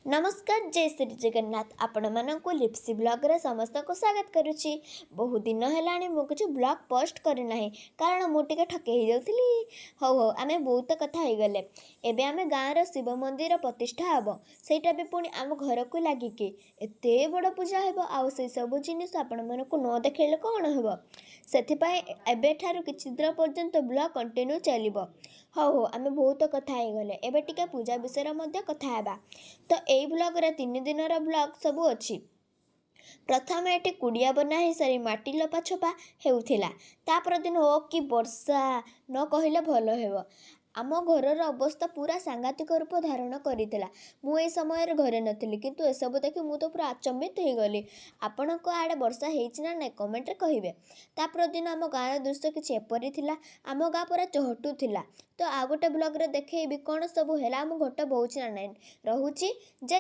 ନମସ୍କାର, ଜୟ ଶ୍ରୀ ଜଗନ୍ନାଥ। ଆପଣମାନଙ୍କୁ ଲିପ୍ସି ବ୍ଲଗ୍ରେ ସମସ୍ତଙ୍କୁ ସ୍ୱାଗତ କରୁଛି। ବହୁତ ଦିନ ହେଲାଣି ମୁଁ କିଛି ବ୍ଲଗ୍ ପୋଷ୍ଟ କରିନାହିଁ, କାରଣ ମୁଁ ଟିକେ ଠକେଇ ହେଇଯାଉଥିଲି। ହଉ ହଉ, ଆମେ ବହୁତ କଥା ହେଇଗଲେ। ଏବେ ଆମେ ଗାଁର ଶିବ ମନ୍ଦିର ପ୍ରତିଷ୍ଠା ହେବ, ସେଇଟା ବି ପୁଣି ଆମ ଘରକୁ ଲାଗିକି ଏତେ ବଡ଼ ପୂଜା ହେବ। ଆଉ ସେସବୁ ଜିନିଷ ଆପଣମାନଙ୍କୁ ନ ଦେଖେଇଲେ କ'ଣ ହେବ? ସେଥିପାଇଁ ଏବେଠାରୁ କିଛି ଦିନ ପର୍ଯ୍ୟନ୍ତ ବ୍ଲଗ୍ କଣ୍ଟିନ୍ୟୁ ଚାଲିବ। ହଉ ହଉ, ଆମେ ବହୁତ କଥା ହେଇଗଲେ, ଏବେ ଟିକେ ପୂଜା ବିଷୟରେ ମଧ୍ୟ କଥା ହେବା। ତ ଏଇ ବ୍ଲଗ୍ରେ 3 ଦିନର ବ୍ଲଗ୍ ସବୁ ଅଛି। ପ୍ରଥମେ ଏଠି କୁଡ଼ିଆ ବନା ହେଇସାରି ମାଟି ଲପା ଛପା ହେଉଥିଲା। ତା ପରଦିନ ଓ କି ବର୍ଷା ନ କହିଲେ ଭଲ ହେବ। ଆମ ଘରର ଅବସ୍ଥା ପୁରା ସାଂଘାତିକ ରୂପ ଧାରଣ କରିଥିଲା। ମୁଁ ଏ ସମୟରେ ଘରେ ନଥିଲି, କିନ୍ତୁ ଏସବୁ ଦେଖି ମୁଁ ତ ପୁରା ଆଚମ୍ବିତ ହେଇଗଲି। ଆପଣଙ୍କ ଆଡ଼େ ବର୍ଷା ହେଇଛି ନା ନାହିଁ, କମେଣ୍ଟରେ କହିବେ। ତା ପରଦିନ ଆମ ଗାଁର ଦୃଶ୍ୟ କିଛି ଏପରି ଥିଲା। ଆମ ଗାଁ ପୁରା ଚହଟୁଥିଲା। ତ ଆଉ ଗୋଟେ ବ୍ଲଗ୍ରେ ଦେଖେଇବି କ'ଣ ସବୁ ହେଲା, ଆମ ଘଟ ବହୁଛି ନା ନାହିଁ। ରହୁଛି ଯେ।